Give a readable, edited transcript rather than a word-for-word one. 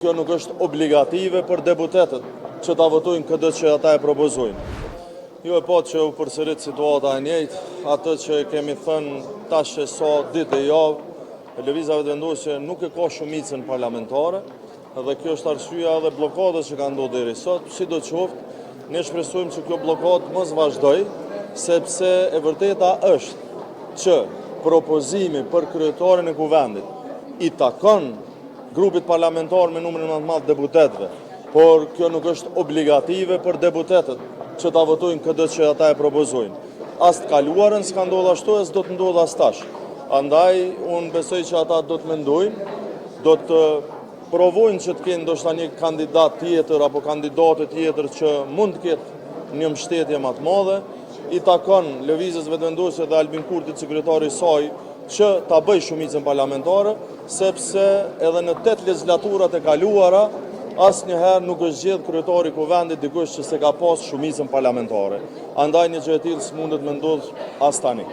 Kjo nuk është obligative për deputetët që ta votojnë këdo që ata e propozojnë. Ju e patë që u përsërit situata e njëjtë, atë që e kemi thënë tash e sa ditë e javë, Lëvizja Vetëvendosje nuk e ka shumicën parlamentare dhe kjo është arsyeja edhe bllokadës që ka ndodhur deri sot. Sidoqoftë, ne shpresojmë që kjo bllokadë mos vazhdojë, sepse e vërteta është që propozimi për kryetarin e Kuvendit i takon grupit parlamentar me numrin më të madh të deputetëve, por kjo nuk është obligative për deputetët që ta votojnë këdo që ata e propozojnë. As të kaluarën s'ka ndodhur ashtu e s'do të ndodhë as tash. Andaj, unë besoj që ata do të mendojnë, do të provojnë që të kenë ndoshta një kandidat tjetër apo kandidate tjetër që mund të ketë një mbështetje më të madhe. I takon Lëvizjes Vetëvendosje dhe Albin Kurtit si kryetari i saj që ta bëjë shumicën parlamentare, sepse edhe në 8 legjislaturat e kaluara asnjëherë nuk është zgjedh kryetari i Kuvendit dikush që s'e ka pas shumicën parlamentare. Andaj një gjë e tillë s'mundet me ndodh as tani.